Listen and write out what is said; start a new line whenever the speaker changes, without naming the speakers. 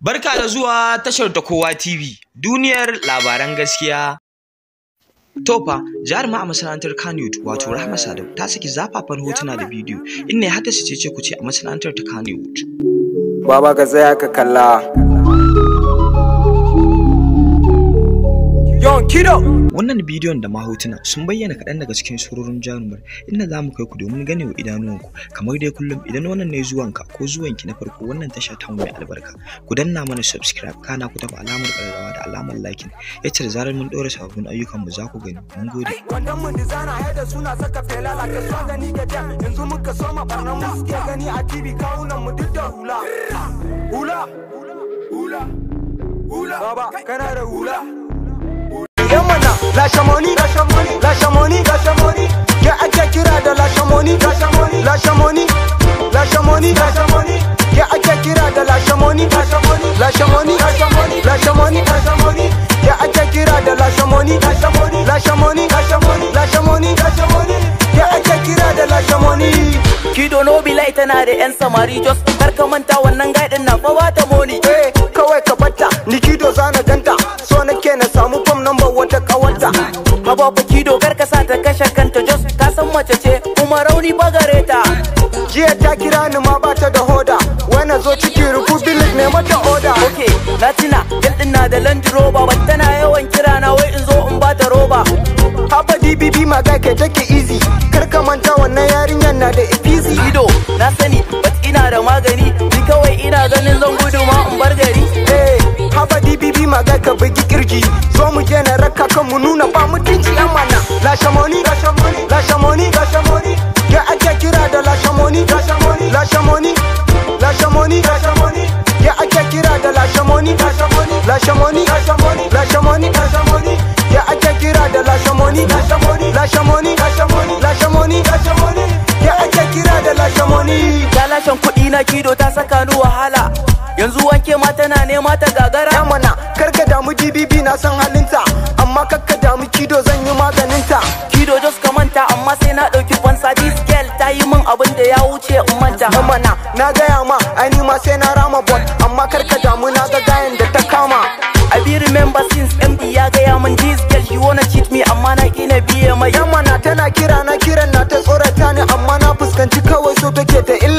Barka da zuwa tashar ta Kowa TV, duniyar labaran gaskiya. To fa, jaruma a masana'antar Kannywood wato Rahama Sadau ta saki zafafan hotuna da bidiyo inda ya haddasa cece-kuce a masana'antar ta Kannywood.
Baba, ka tsaya ka kalla. Yon Kido!
Wannan bidiyon da ma hotuna sun bayyana kaɗan daga cikin surorin jarumar, inda za mu kai ku domin ganewa idanuwanku. Kamar dai kullum, idan wannan ne zuwanka ko zuwanki na farko wannan tasha ta mai albarka, ku danna mana subscribe, kana ku taɓa alamar ƙararrawa da alamar liking, yace da zarar mun ɗora sababbin ayyukan mu za ku gani. Mun gode.
Wannan mun dizana yadda suna saka fela like so gani ga jam. Yanzu muka soma barnan mu suke gani a TV, kawunan mu duk da hula. Hula! Hula! Hula! Baba, kana da hula? Yan mana lashe money, lashe money, lashe money, lashe money. Ya ake kira da lashe money, lashe money, lashe money, lashe money, lashe money. Ya ake kira da lashe money, lashe money, lashe money, lashe money, lashe money, lashe money. Ya ake kira da lashe money, lashe money, lashe money, lashe money, lashe money, lashe money. Ya ake kira da lashe money.
Kido no be like, tana da 'yan samari, just kar ka manta wannan gaidin na fa bata money.
Eh, kawai ka batta, ni Kido zana ganta. So nake na samu phone number wata kawarta.
Haba fa Kido, kar ka sa ta kashe kanta, just ka san mace ce kuma rauni ba gare ta.
Jiya ta kira ni ma bata da hoda. Wai zo ciki Republic ne mata oda.
Okay, na tuna, girl din na da Land Rover, but tana yawan kira na wai in zo in bata roba.
Haba DBB, my guy, kai take it easy. Kar ka manta wannan yarinyar na da easy.
Kido, na sani, but ina da magani, ni kawai ina ganin zan gudu ma in bar gari.
Eh, haba DBB, my guy, ka bugi kirji. Zo mu je na raka kan mu nuna ba mutunci yan mana. Lashe money, lashe money, lashe money, lashe money. Ya ake kira da lashe money, lashe money, lashe money, lashe money, lashe money. Ya ake kira da lashe money, lashe money, lashe money, lashe money, lashe money, lashe money. Ya ake kira da lashe money, lashe money, lashe money, lashe money, lashe money, lashe money. Ya ake kira da lashe money.
Ta lashen kuɗi na Kido, ta saka ni wahala. Yanzu wanke ma tana nema ta gagara.
Ya mana, kar ka damu DBB, na san halinta, amma kar ka damu Kido, zan yi maganinta.
Kido, just ka manta, amma sai na ɗauki fansa. This girl ta yi min abin da ya wuce in manta.
Ya mana, na gaya ma, ai ni ma sai na rama bot, amma kar ka damu, na ga gayan da ta kama.
I be remember since MD ya gaya min this girl she wanna cheat me, amma na ƙi biye mai.
Ya mana, tana kira na, kiran na ta tsorata ni, amma na fuskanci kawai so take ta illa.